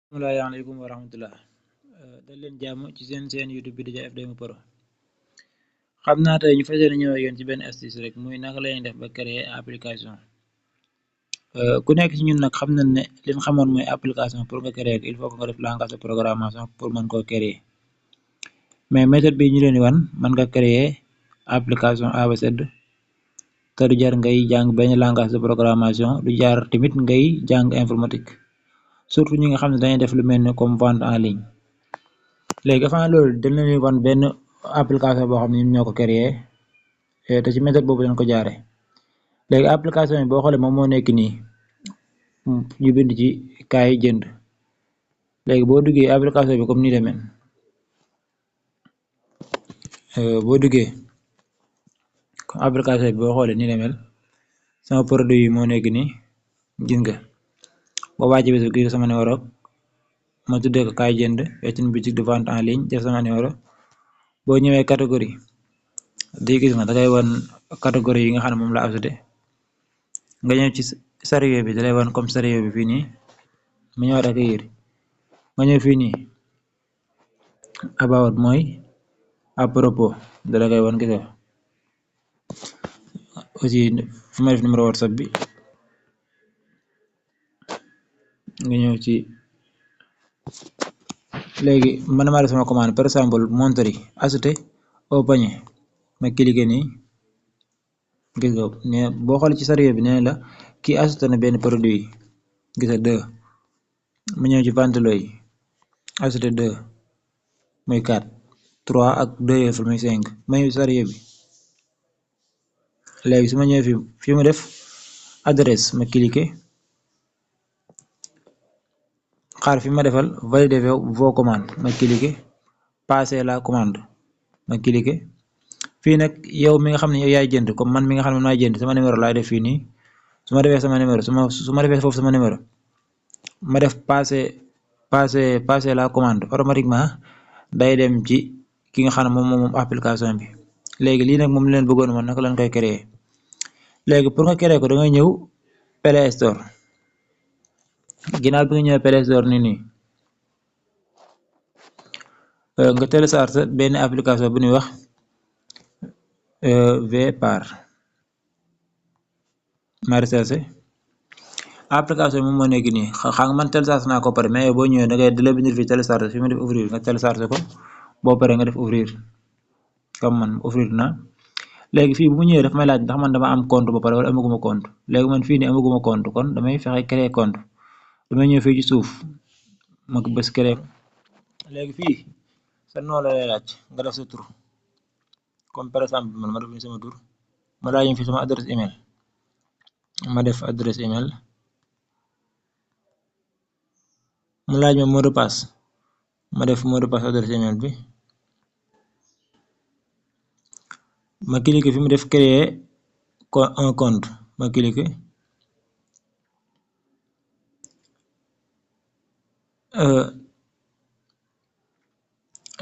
Asalaamaaleykum wa rahmatullah dal leen jàmm ci seen YouTube bi di Dia FDM Pro. xam naa tey ñu fas yéene ñëw ak yéen ci benn astuce rek muy naka lañuy def ba créer application. ku nekk ci ñun nag xam nañ ne li ñu xamoon mooy application pour nga créer il faut que nga def langage de programmation pour mën koo créer mais méthode bi ñu leen di wan mën nga créer application A ba Z te du jar ngay jàng benn langage de programmation du jar tamit ngay jàng informatique. surtout ñi nga xam ne dañuy def lu mel ni comme vente en ligne léegi avant loolu dañ leen wan benn application boo xam ne ñun ñoo ko créé te ci méthode boobu lañ ko jaare léegi application bi boo xoolee moom moo nekk nii ñu bind ci kaay jënd léegi boo duggee application bi comme nii la mel boo duggee comme application bi boo xoolee nii la mel sama produit yi moo nekk nii gis nga boo wàccee bi gis sama numéro ma tuddee ko kaay jënd c'est une boutique de vente en ligne def sama numéro boo ñëwee catégorie di gis nga dangay wan catégorie yi nga xam ne moom la ajouté nga ñëw ci sérieux bi dalay wan comme sérieux bi fii nii mu ñëwaat accueillir nga ñëw fii nii about mooy à propos dala koy wan gis nga aussi fi ma def numéro WhatsApp bi nga ñëw ci léegi man maa def sama commande par exemple montre yi ajouté au panier ma cliqué nii gis nga ne boo xoolee ci sérieux bi nee la kii ajouté na benn produit gis nga 2 ma ñëw ci ventilo yi ajouté 2 muy 4 3 ak 2 yëful muy 5 ma ñëw ci sérieux bi léegi su ma ñëwee fi mu def adresse ma cliqué xaar fi ma defal valider vos commandes ma cliqué passer la commande ma cliqué fii nag yow mi nga xam ne yow yaay jënd comme man mi nga xam ne maay jënd sama numéro laay def fii nii su ma defee sama numéro su ma defee foofu sama numéro ma def passer la commande automatiquement day dem ci ki nga xam ne moom application bi léegi lii nag moom leen bëggoon man naka lañ koy créer léegi pour nga créer ko da ngay ñëw Play Store ginnaaw bi nga ñëwee Play Store nii nga télécharge benn application bu ñuy wax VPAR ma recherché application moom moo nekk nii xam nga man télécharge naa ko pare mais boo ñëwee da ngay dala bindil fii télécharge fi ma def ouvrir nga télécharge ko boo paree nga def ouvrir comme man ouvrir na léegi fii bu mu ñëwee daf may laaj ndax man dama am compte ba pare wala amaguma compte léegi man fii nii amaguma compte kon damay fexe créer compte damay ñëw fii ci suuf ma bës créer léegi fii sa noo la lay laaj nga def sa tur comme par exemple man ma def ni sama tur ma laaj fi sama adresse email ma def adresse email mu laaj ma mot de passe ma def mot de passe adresse email bi ma cliquer fi mu def créer un compte ma cliquer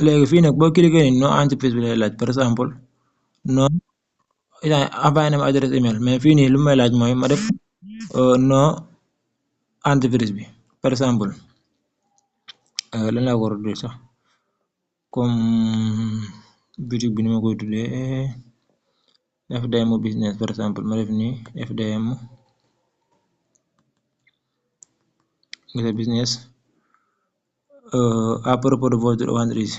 léegi fii nag boo cliquer ni no entreprise bi lay laaj par exemple non envoyé na ma adresse email mais fii nii lu may laaj mooy ma def no entreprise bi par exemple lan laa ko war a tuddee sax comme boutique bi ni ma koy tuddee FDM business par exemple ma def nii FDM business à propos de votre entreprise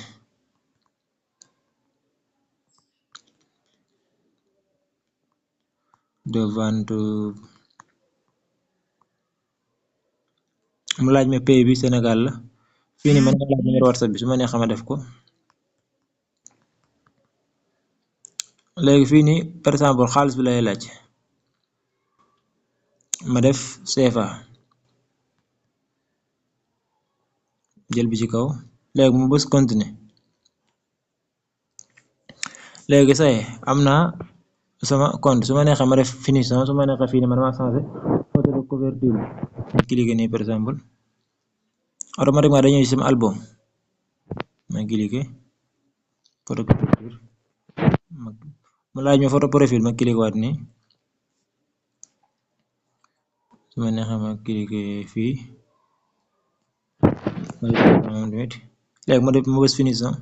de vente mu laaj ma pays bi Sénégal la fii nii man nga laaj numéro WhatsApp bi su ma neexee ma def ko léegi fii nii par exemple xaalis bi lay laaj ma def CFA jël bi ci kaw léegi mu bës continuer léegi say am naa sama compte su ma neexee ma def finition su ma neexee fii nii man ma changé photo de couverture bi cliquer nii par exemple automatiquement dañuy sama album ma cliquer photo couverture mu laaj ma photo profil ma cliquer waat nii su ma neexee ma cliquer fii léegi ma bës finition.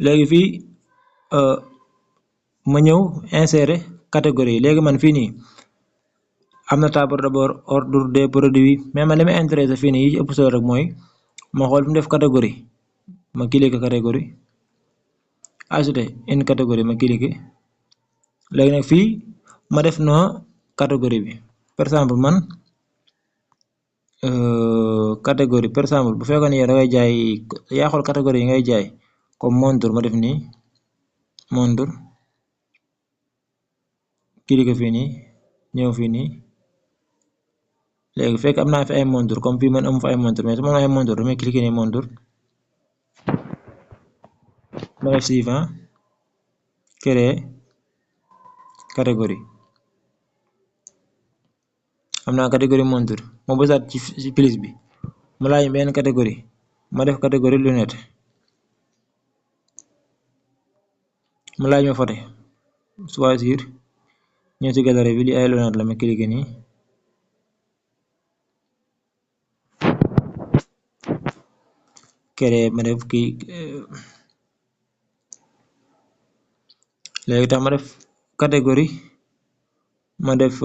léegi fii ma ñëw insérer catégorie léegi man fii nii am na tableau d'abord ordre des produits mais man li ma intéressé fii nii yi ci ëpp solo rek mooy ma xool fi mu def catégorie ma cliquer catégorie ajouter une catégorie ma cliquer léegi nag fii ma def no catégorie bi par exemple man catégorie par exemple bu fekkoon ne yow da ngay jaay yaa xool catégorie yi ngay jaay comme montre ma def nii montre cliquer fii nii ñëw fii nii léegi fekk am naa fi ay montre comme fii man amu fa ay montre mais su ma ay montre damay cliquer nii montre ma def suivant créer catégorie am naa catégorie montre ma bësaat ci plus bi mu laaj benn catégorie ma def catégorie lunette mu laaj ma photo choisir ñëw ci galerie bi li ay lunette la ma cliquer nii créer ma def kii léegi tax ma def catégorie ma def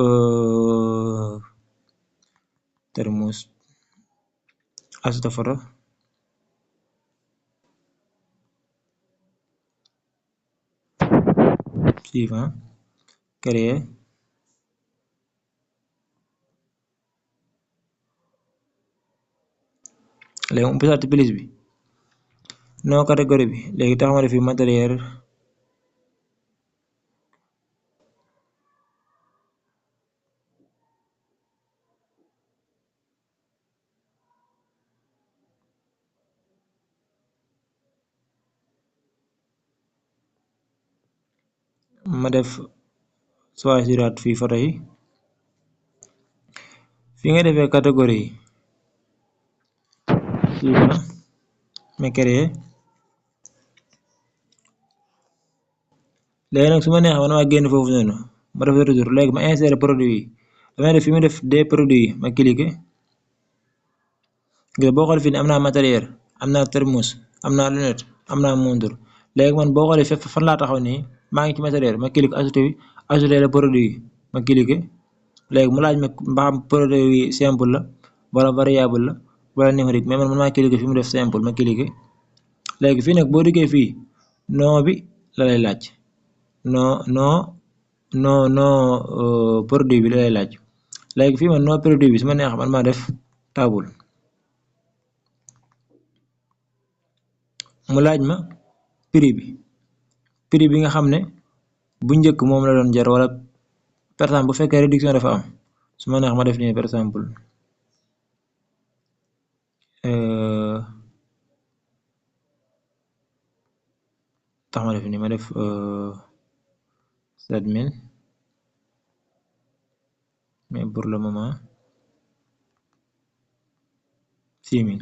thermos ajouter photo suivant créer léegi mu bësaat plus bi non catégorie bi léegi tax ma def fi matériel ma def choisiraat fii photo yi fi nga defee catégorie yi ma créer léegi nag su ma neexee man maa génn foofu noonu ma def retour léegi ma insérer produit yi damay def fi mu def des produits ma cliquer ngir boo xoolee fii am naa matériel am naa thermos am naa lunette am naa montre léegi man boo xoolee fépp fan laa taxaw nii maa ngi ci matériel ma cliquer ajouter le produit ma cliquer léegi mu laaj ma ba xam produit yi simple la wala variable la wala numérique mais man maa cliquer fi mu def simple ma cliquer léegi fii nag boo duggee fii nom bi la lay laaj non produit bi la lay laaj léegi fii man non produit bi su ma neex man maa def table mu laaj ma prix bi nga xam ne bu njëkk moom la doon jar wala par exemple bu fekkee réduction dafa am su ma neex ma def nii par exemple tax ma def nii ma def 7000 mais pour le moment 6000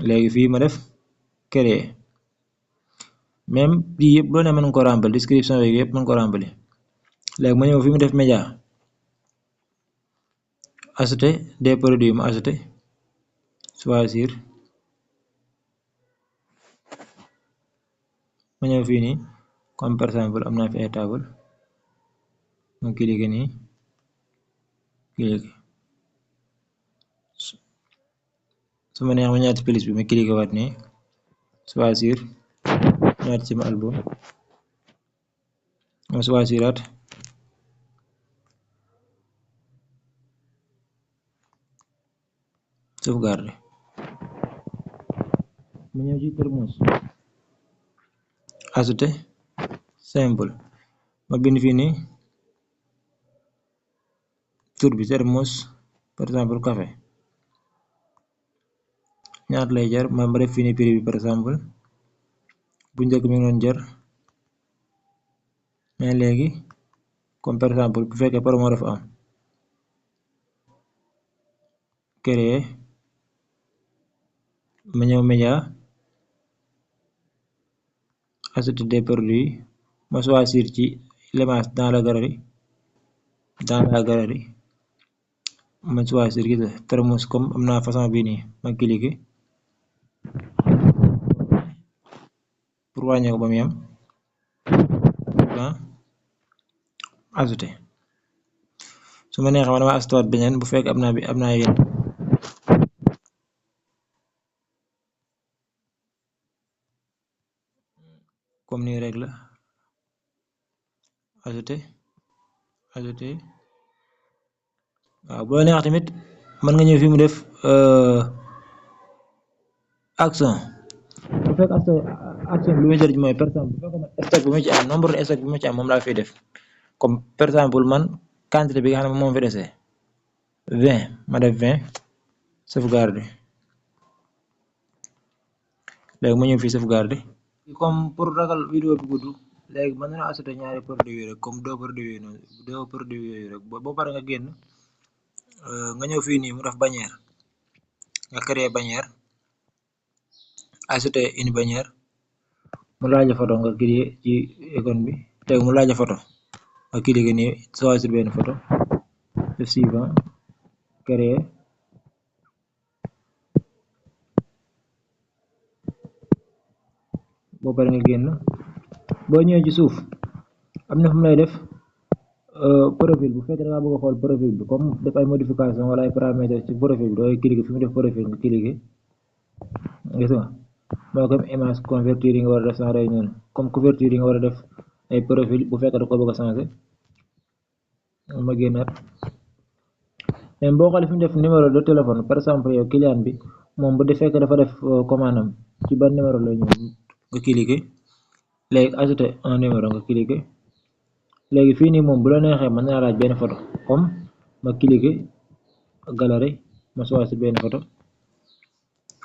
léegi fii ma def créer même lii yëpp loo ne mën nga ko remplir description yi yëpp mën nga ko remplir léegi ma ñëw fi mu def média ajouter des produits ma ajouter choisir ma ñëw fii nii comme par exemple am naa fi ay table ma cliquer nii cliquer su ma neex ma ñaati plus bi ma cliquer waat nii choisir ñaati ci ma album ma choisiraat sauvegarder ma ñëw ci thermos ajouter simple ma bind fii nii tur bi thermos par exemple café ñaata lay jar ma def fii nii prix bi par exemple bu njëkk mi ngi doon jar mais léegi comme par exemple bu fekkee promo dafa am créer ma ñëw média ajouter des produits ma choisir ci l'image dans la galerie ma choisir gis nga thermos comme am naa façon bii nii ma cliquer pour wàññi ko ba mu yem ajouter su ma neexee ma dama ajouter beneen bu fekk am naa yenn comme nii rek la ajouter waaw bu la neex tamit mën nga ñëw fi mu def action bu fekk action bi lu muy jëriñ mooy par exemple bu fekk stock bi ma ci am nombre de stock bi ma ci am moom laa fiy def comme par exemple man quantité bi nga xam ne moom fi desee 20 ma def 20 sauvegarder léegi ma ñëw fii sauvegarder comme pour ragal vidéo bi gudd léegi mën na ajouter ñaari produit yi rek comme deux produits yooyu rek boo pare nga génn nga ñëw fii nii mu def bannière nga créer bannière ajouter une bannière mu laaj photo nga créer ci icône bi léegi mu laaj photo nga cliquer nii choisir benn photo def suivant créer boo pare nga génn boo ñëwee ci suuf am na fu mu lay def profil bu fekkee da ngaa bëgg a xool profil bi comme def ay modification wala ay paramètres ci profil bi dooy cliquer fi mu def profil nga cliquer gis nga moo comme image convertir yi nga war a def sans noonu comme couverture yi nga war a def ay profil bu fekkee da ko bëgg a changer ma génnaat même boo xoolee fi mu def numéro de téléphone par exemple yow client bi moom bu dee fekkee dafa def commande am ci ban numéro lay ñëw nga cliquer léegi ajouter un numéro nga cliquer léegi fii nii moom bu la neexee mën naa laaj benn photo comme ma cliquer galerie ma choisir benn photo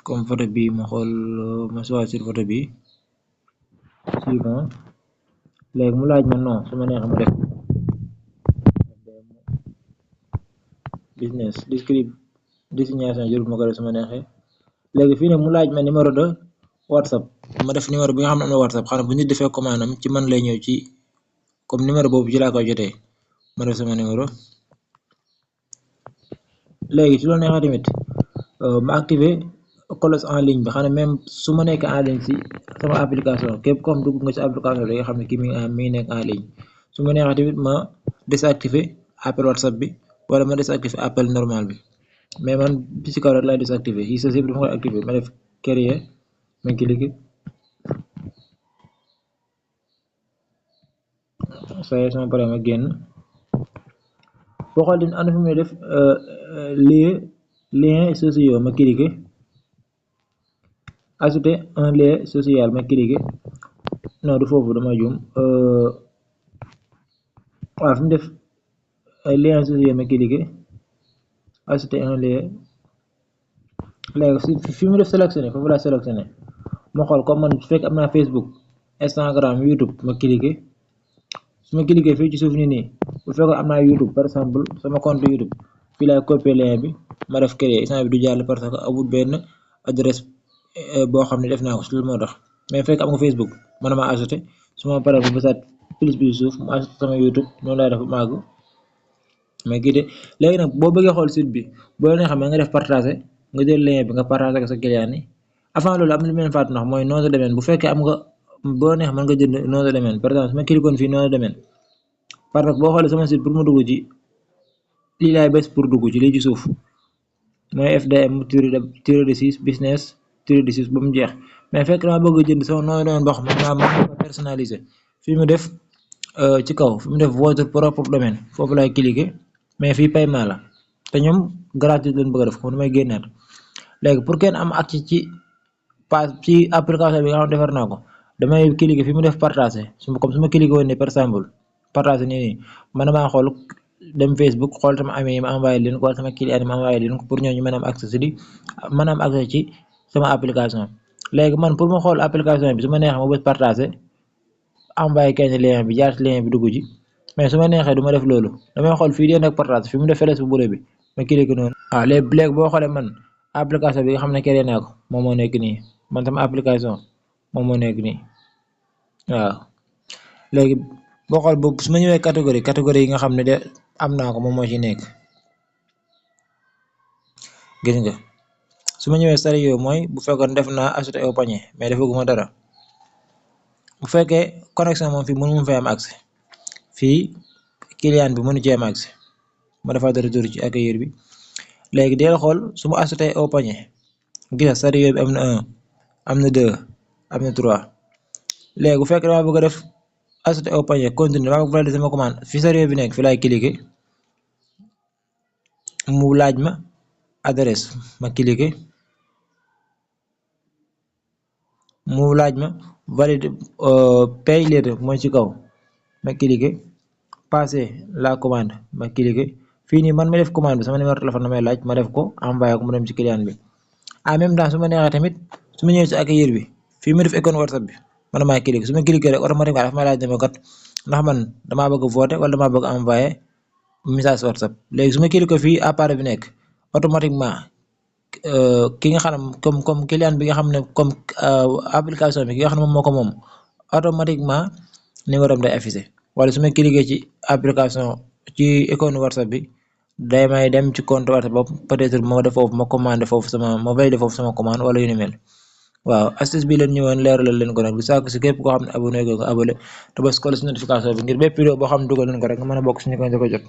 comme photo bii ma xool ma choisir photo bii suivant léegi mu laaj ma non su ma neexee ma def business destination jurul ma ko def su ma neexee léegi fii nii mu laaj ma numéro de whatsapp ma def numéro bi nga xam ne am na whatsapp xam ne bu nit defee commande am ci man lay ñëw ci comme numéro boobu ci laa koy jotee ma def sama numéro léegi su la neexee tamit ma activer cloche en ligne bi xam ne même su ma nekk en ligne si sama application képp comme dugg nga ci application bi nga xam ne kii mi nekk en ligne su ma neexee tamit ma désactiver appel whatsapp bi wala ma désactiver appel normal bi mais man bi ci kaw rek laay désactiver yi sa yëpp dama koy activer ma def créer ma cliquer saa sama pare ma génn boo xool din am na fi muy def lien sociaux ma cliquer ajouter un lien social ma cliquer non du foofu dama juum waaw fi mu def lien sociaux ma cliquer ajouter un lien léegi fi mu def sélectionné foofu laa sélectionné ma xool comme man su fekk am naa Facebook Instagram YouTube ma cliquer su ma cliquer fii ci suuf nii bu fekkoon am naa YouTube par exemple sama compte YouTube fii laay copier lien bi ma def créer instant bi du jàll parce que amul benn adresse boo xam ne def naa ko si loolu moo tax mais fekk am nga Facebook man ma ajouter su ma paree bu bësaat plus bi suuf mu ajouter sama YouTube noonu laay def màgg mais gii de léegi nag boo bëggee xool site bi boo leen xam ne nga def partager nga jël lien bi nga partager ko sa client yi avant loolu am na lu mel fàttu ndax mooy nom de domaine bu fekkee am nga boo neex mën nga jënd nom de domaine par exemple su ma cliquoon fii nom de domaine parce que boo xoolee sama site pour mu dugg ci lii laay bés pour dugg ci lii ci suuf mooy FDM tiré de 6 business tiré de 6 ba mu jeex mais fekk naa bëgg a jënd sama nom de domaine boo xam ne mën ko personnaliser fii mu def ci kaw fi mu def votre propre domaine foofu laay cliquer mais fii paiement la te ñoom gratuit lañ bëgg a def kon damay génnaat léegi pour kenn am accès ci page ci application bi nga xam ne defar naa ko damay cliquer fi mu def partager comme su ma cliquer woon ne par exemple partager nii man maa xool dem Facebook xool sama ami yi ma envoyé leen ko wala sama client yi ma envoyé leen ko pour ñooñu mën a am accès mën a am accès ci sama application léegi man pour ma xool application bi su ma neexee ma bës partager envoyé kenn lien bi jaar ci lien bi dugg ji mais su ma neexee du ma def loolu damay xool fii dee nag partage fi mu def feles bu bure bi ma cliquer noonu waaw léegi boo xoolee man application bi nga xam ne créé naa ko moom moo nekk nii man sama application moom moo nekk nii waaw léegi boo xool boobu su ma ñëwee catégorie yi nga xam ne de am naa ko moom moo ci nekk gis nga. su ma ñëwee sérieux mooy bu fekkoon def naa ajouter au panier mais defaguma dara. bu fekkee connexion moom fii mënu mu fay am accès fii client bi mënu ci am accès ma defaat retour ci accueillir bi. léegi del xool su ma ajouter au panier gis nga sérieux bi am na 1 am na 2 am na 3 léegi bu fekkee dama bëgg a def ajouter au panier continue dama bëgg valider sama commande fi sérieux bi nekk fi laay cliquer mu laaj ma adresse ma cliquer mu laaj ma valider pay later mooy ci kaw ma cliquer passer la commande ma cliquer fii nii man ma def commande bi sama numéro téléphone damay laaj ma def ko envoyé ko mu dem ci client bi. en même temps su ma neexee tamit su ma ñëwee ci accueillir bi fii ma def icône WhatsApp bi man damaa cliquer su ma cliquer rek automatiquement dafa may laaj dama kat ndax man damaa bëgg voter wala damaa bëgg envoyer message WhatsApp. léegi su ma cliquer fii appareil bi nekk automatiquement ki nga xam ne comme client bi nga xam ne comme application bi ki nga xam ne moom moo ko moom automatiquement numéro am day affiché. wala su ma cliquer ci application ci icône WhatsApp bi day may dem ci compte WhatsApp boobu peut-être moo def foofu ma commandé foofu ma validé foofu sama commande wala yu ni mel. waaw astuce bi leen ñëwoon leeralal leen ko nag di sàkku si képp koo xam ne abonné ko nga abonné te bës ko si notification bi ngir bépp vidéo boo xam ne dugal leen ko rek nga mën a bokk si ñu ko njëkk a jot.